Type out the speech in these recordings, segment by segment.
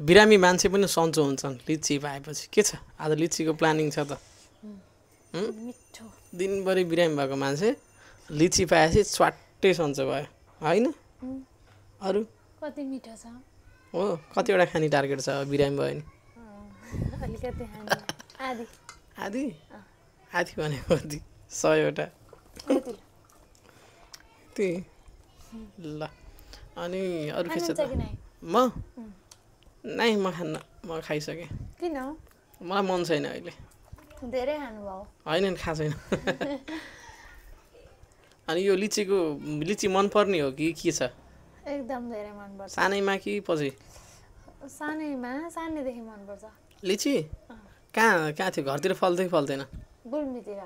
बिरामी मान्छे पनि सन्चो हुन्छन् लिची पाएपछि के छ आज लिचीको प्लानिङ छ त मिठो दिनभरि बिरामी भएको मान्छे लिची पाएपछि स्वाट्टै सन्चो भयो होइन अरू कति मिठो छ हो कतिवटा खाने टार्गेट छ बिरामी भयो नि अलिकति खाने आदि आदि आदि भनेको कति 100वटा कति त्यही ल अनि अरू के छ खानुहुन्छ त कि नै म नै म खान्न म खाइसकेँ किन मलाई मन छैन अहिले धेरै खानुभयो होइन नि खाएको छैन अनि यो लिची मनपर्ने हो कि के छ एकदम धेरै मनपर्छ सानैमा कि पछि सानैदेखि मनपर्छ लिची कहाँ थियो घरतिर फल्थ्यो कि फल्थेन गुल्मीतिर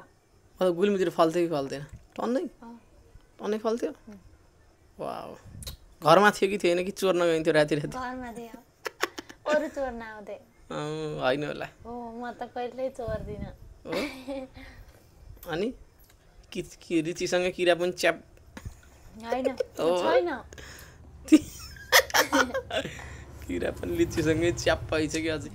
गुल्मीतिर फल्थ्यो कि फल्थेन टन्नै फल्थ्यो वाउ घरमा थियो कि थिएन कि चोर्न गइन्थ्यो राति घरमा थियो अरू चोर्न आउँथे होइन होला हो म त कहिल्यै चोर्दिनँ अनि लिचीसँग किरा पनि च्याप होइन छैन किरा पनि लिचीसँगै च्याप भइसक्यो कि अझै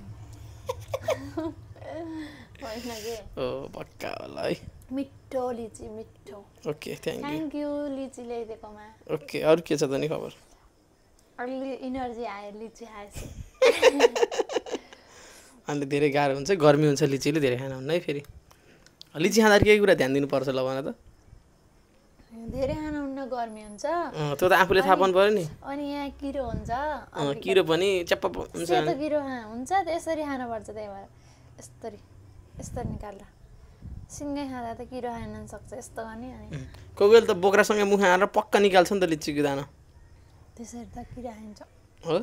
होइन के हो पक्का होला है मिठो लिची मिठो ओके थ्याङ्क थ्याङ्क यू लिची ल्याइदिएकोमा ओके अरू के छ त नि खबर अलि इनर्जी आयो लिची खाएपछि अनि धेरै गाह्रो हुन्छ गर्मी हुन्छ लिचीले धेरै खान हुन्न है फेरि लिची खाँदाखेरि केही कुरा ध्यान दिनुपर्छ ल भन त धेरै खान हुन्न गर्मी हुन्छ त्यो त आफूले थाहा पाउनु पऱ्यो नि अनि यहाँ किरो हुन्छ किरो पनि च्याप्प हुन्छ सेतो किरो हुन्छ त्यसरी खानुपर्छ त्यही भएर यस्तरी निकाल्दा सिँगै खाँदा त किरो खान सक्छ यस्तो गर्ने अनि कोही बेला त बोक्रासँग मुख हालेर पक्का निकाल्छ नि त लिचीको दाना त्यसरी त किरा खान्छ हो